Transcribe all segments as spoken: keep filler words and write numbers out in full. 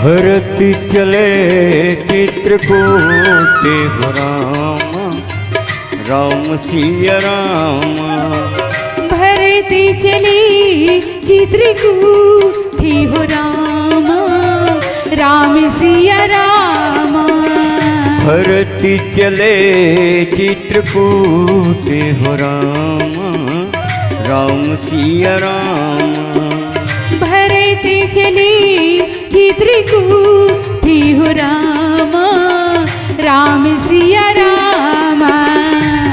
भरत चले चित्रकूट हो राम, राम सिया राम। भरत चले चित्रकूट हो राम, राम सिया राम। भरत चले चित्रकूट हो राम, राम सिया राम। भरत चले चित्रकूट हो राम, राम सिया राम।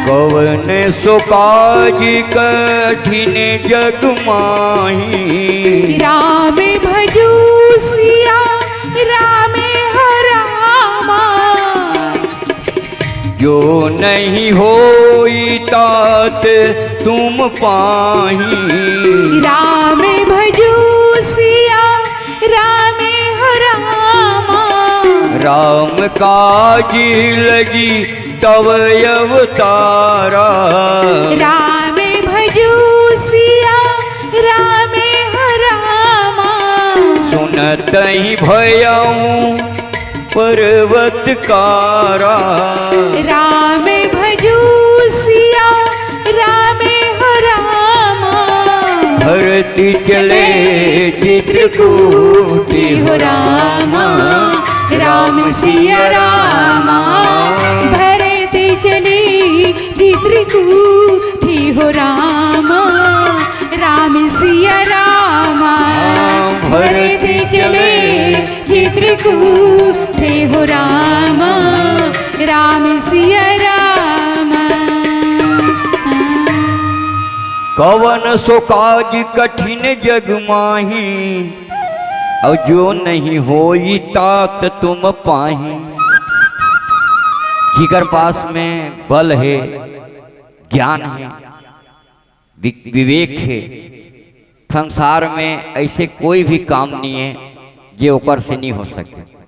कवन सो काज कठिन जग माही। राम भजो सिया राम हो राम। जो नहीं होई तात तुम पाही। राम भजो सिया राम हो राम। राम काज लगी तव अवतारा। राम भजो सिया राम हो राम। सुनत ही भयऊ पर्वत कारा। राम भजो सिया राम हो राम। भरत चले चित्रकूट हो राम, राम सिया राम। भरत चले चित्रकूट हो राम, राम सिया राम। भरत चले चित्रकूट हो राम, राम सिया राम। कवन सो काज कठिन जग माही, अउ जो नहीं होई तात तुम पाही। जिकर पास में बल है, ज्ञान है, वि-, विवेक है, संसार में ऐसे कोई भी काम नहीं है जे ओकर से नहीं हो सके।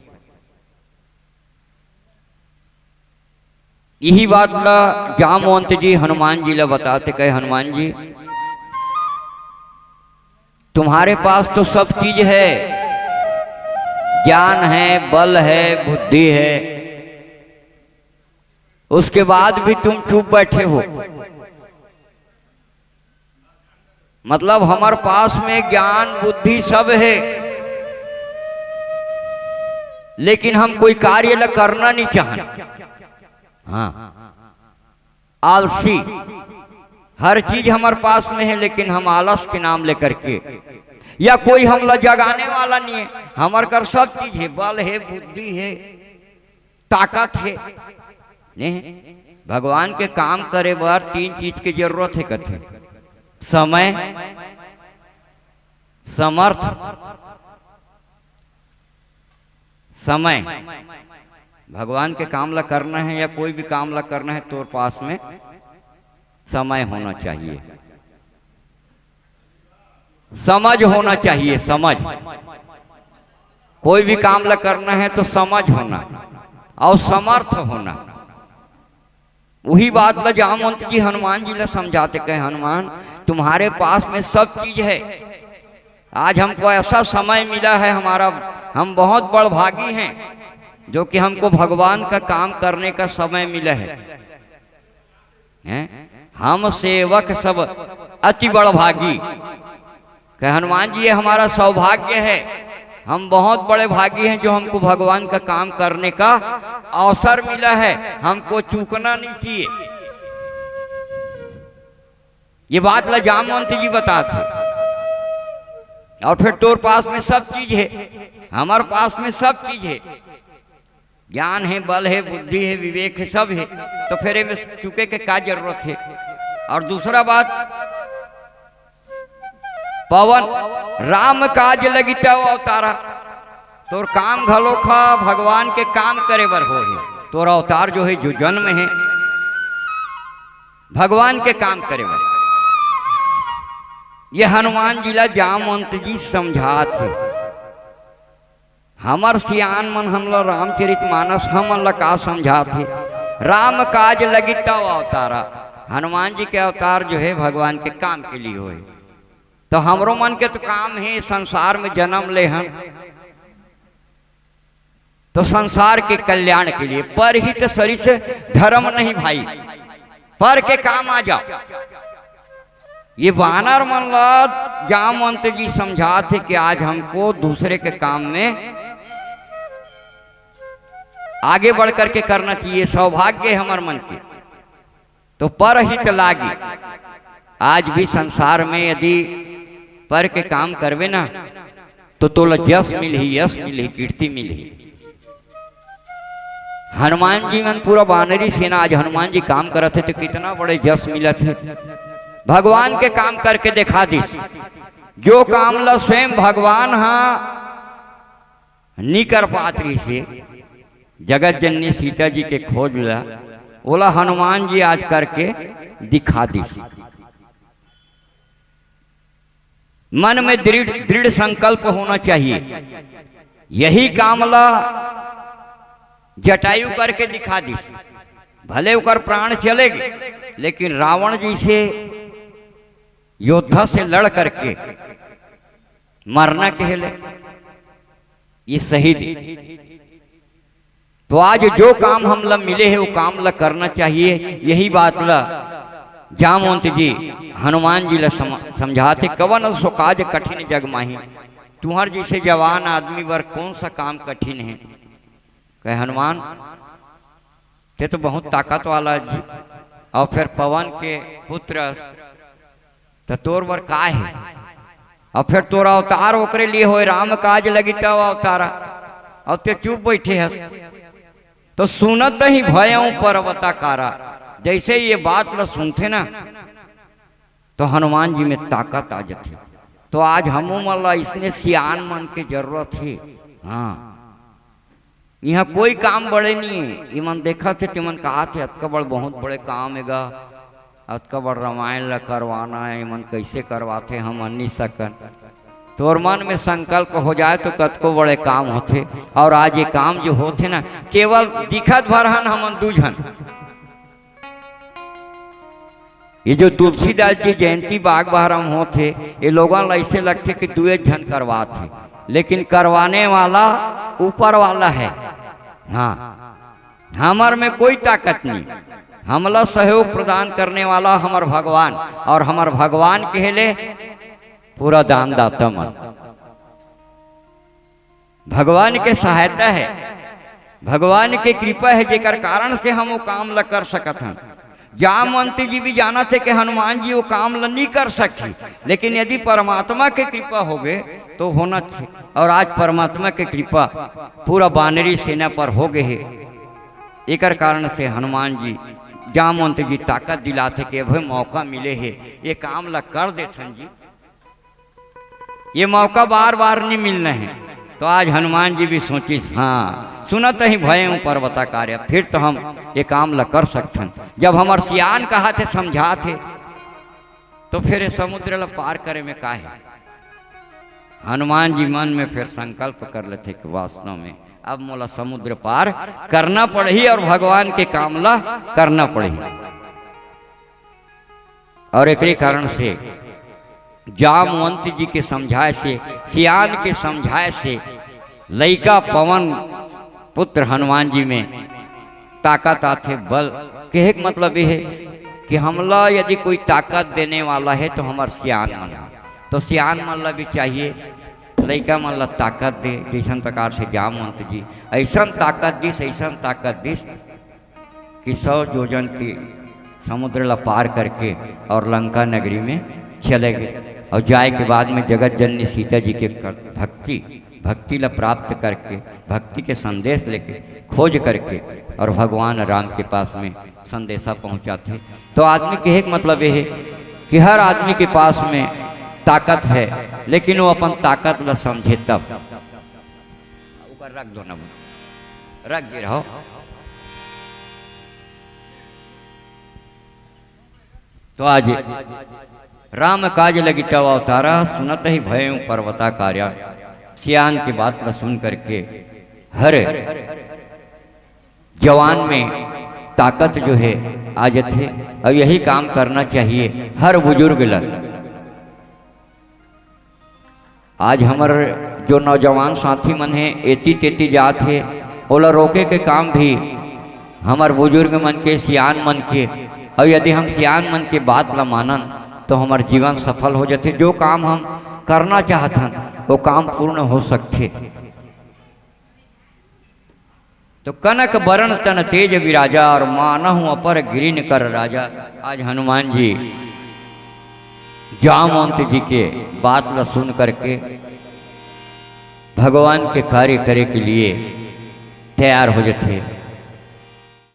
यही बात ला जामवंत जी हनुमान जी ला बताथे, कहे, "हनुमान जी, तुम्हारे पास तो सब चीज है, ज्ञान है, बल है, बुद्धि है, उसके बाद भी तुम चुप बैठे हो।" मतलब, हमर पास में ज्ञान, बुद्धि सब है, लेकिन हम कोई कार्य ला करना नहीं चाहन। हाँ, आलसी। हर चीज हमर पास में है, लेकिन हम आलस के नाम लेकर के, या कोई हमला जगाने वाला नहीं है। हमर कर सब चीज है, बल है, बुद्धि है, ताकत हे, नहीं? भगवान के काम करे बर तीन चीज के जरूरत हे, कथे, समय, समर्थ, समय। भगवान के काम ला करना है या कोई भी काम ला करना है, तोर पास में समय होना चाहिए। समझ होना चाहिए, समझ। कोई भी काम ला करना है तो समझ होना और समर्थ होना। वही बात ला जामवंत जी हनुमान जी ला समझाथे, कहे, "हनुमान, तुम्हारे पास में सब चीज है। आज हमको ऐसा समय मिला है हमारा, हम बहुत बड़भागी हैं जो कि हमको भगवान का काम करने का समय मिला है।" हैं? हम सेवक सब अति बड़भागी। कहे, "हनुमान जी, ये हमारा सौभाग्य है, हम बहुत बड़े भागी हैं जो हमको भगवान का काम करने का अवसर मिला है, हमको चूकना नहीं चाहिए।" ये बात ला जामवंत जी बताथे। और फिर तोर पास में सब चीज है, हमर पास में सब चीज है, ज्ञान है, बल है, बुद्धि है, विवेक है, सब है, तो फिर एमे चूके के का जरूरत है? और दूसरा बात, पवन, राम काज लगी तव अवतारा, तोर काम घलो खा भगवान के काम करे बर हो है। तोर अवतार जो है, जो जन्म है, भगवान के काम करे बर। ये हनुमान जी ला जामवंत जी समझात हे। हमर सियान मन हमला रामचरित मानस हमन ला का समझात हे? राम काज लगी तव अवतारा। हनुमान जी के अवतार जो है भगवान के काम के लिए होए। तो हमरो मन के तो काम है संसार में जन्म ले हन, तो संसार के कल्याण के लिए। परहित सरिस धर्म नहीं भाई, पर के काम आ जाओ। ये बानर मन ला जामवंत जी समझात हे कि आज हमको दूसरे के काम में आगे बढ़ करके करना चाहिए, सौभाग्य है हमर मन के। तो परहित लागी। आज भी संसार में यदि पर के काम करबे ना, तो तोला जस मिलही, यश मिलही, कीर्ति मिलही। हनुमान जी मन पूरा बानरी सेना, आज हनुमान जी काम करत हे तो कितना बड़े जस मिलत हे। भगवान के काम करके दिखा दिस, जो काम ला स्वयं भगवान हा नी कर पात रहिसे, जगत जननी सीता जी के खोज ला, ओला हनुमान जी आज करके दिखा दिस। मन में दृढ़, दृढ़ संकल्प होना चाहिए। यही काम ला जटायु करके दिखा दिस। भले ओकर प्राण चले गे, लेकिन रावण जैसे योद्धा से लड़ करके मरना कहेले, ये शहीद। तो आज जो काम हमला मिले हे, वो काम ला करना चाहिए। यही बात ला जामवंत जी हनुमान जी ला सम-, समझात हे, "कवन सो काज कठिन जग माही।" तुहर जैसे जवान आदमी बर कौन सा काम कठिन है? कहे, "हनुमान, ते तो बहुत ताकत वाला जी, और फिर पवन के पुत्र अस, त तोर बर का हे? और फिर तोर अवतार ओकरे लिए होय, राम काज लगी तब अवतारा, और ते चुप बैठे हस।" तो सुनत ही भयउ पर्वताकारा। जैसे ये बात ला सुनथे ना, तो हनुमान जी में ताकत आ जाथे। तो आज हमू मन ला इसने सियान मन के जरूरत हे। हाँ, इहाँ कोई काम बड़े नहीं है। इमन देखत हे, तिमन कहत हे, "अतका बड़ बहुत बड़े काम हे गा, अतका बड़ रामायण ला करवाना है, इमन कैसे करवाथे, हम अन्नी सकन।" तोर मन में संकल्प हो जाए तो कतको बड़े काम होथे। और आज ये काम जो होथे ना, केवल दिखत भर हन हमन दू झन, ये जो तुलसीदास जी जयंती बाग बहरा म होत हे, ये लोगन ला ऐसे लगथे कि दुए झन करवात हे, लेकिन करवाने वाला ऊपर वाला है। हाँ, हमर में कोई ताकत नहीं, हमला सहयोग प्रदान करने वाला हमर भगवान, और हमर भगवान कहेले पूरा दानदाता मन। भगवान के सहायता है, भगवान के कृपा है, जेकर कारण से हम वो काम ला कर सकत हन। जामवंत जी भी जानत हे कि हनुमान जी वो काम ला नहीं कर सकही, लेकिन यदि परमात्मा के कृपा होगे तो होना थे। और आज परमात्मा के कृपा पूरा बानरी सेना पर हो गए हे। एकर कारण से हनुमान जी, जामवंत जी ताकत दिलात हे कि अभी मौका मिले हे, ये काम ला कर देथन जी। ये मौका बार बार नहीं मिलना है। तो आज हनुमान जी भी सोचिस, हाँ, सुनत ही भयउ पर्वताकारा, फिर तो हम ये काम ला कर सकथन। जब हमर सियान कहत हे, समझात हे, तो फिर ये समुद्र ला पार करे में का है? हनुमान जी मन में फिर संकल्प कर लेथे कि वास्तव में अब मोला समुद्र पार करना पड़ही और भगवान के काम ला करना पड़ही। और एकरे कारण से जामवंत जी के समझाए से, सियान के समझाए से लइका पवन पुत्र हनुमान जी में ताकत आथे, बल। कहे के मतलब ये है कि हमला यदि कोई ताकत देने वाला है तो हमर सियान मन ह। तो सियान मन ला भी चाहिए, लइका मन ला ताकत दे। जैसन प्रकार से जामवंत जी ऐसन ताकत दिस, ऐसन ताकत दिस कि सौ योजन के समुद्र ला पार करके और लंका नगरी में चले गए। और जाए के बाद में जगत जननी सीता जी के कर-, भक्ति, भक्ति ला प्राप्त करके, भक्ति के संदेश लेके, खोज करके और भगवान राम के पास में संदेशा पहुंचाथे। तो आदमी कहे के मतलब ये है कि हर आदमी के पास में ताकत है, लेकिन वो अपन ताकत ला समझे तब। ऊपर रख दो ना, रख दे रहो। तो आज राम काज लगी तव अवतारा, सुनत ही भयउ पर्वताकारा। सियान की बात ला सुन करके हर जवान में ताकत जो है आ जाथे, और यही काम करना चाहिए हर बुजुर्ग ला। आज हमर जो नौजवान साथी मन हे, एती तेती जात हे, ओला रोके के काम भी हमर बुजुर्ग मन के, सियान मन के, अउ यदि हम सियान मन के बात ला मानन, तो हमर जीवन सफल हो जथे। जो काम हम करना चाहत हन, वो काम पूर्ण हो सकथे। तो कनक बरन तन तेज विराजा, और मानहु अपर गिरिन कर राजा। आज हनुमान जी जामवंत जी के बात ला सुन करके भगवान के कार्य करे के लिए तैयार हो जथे।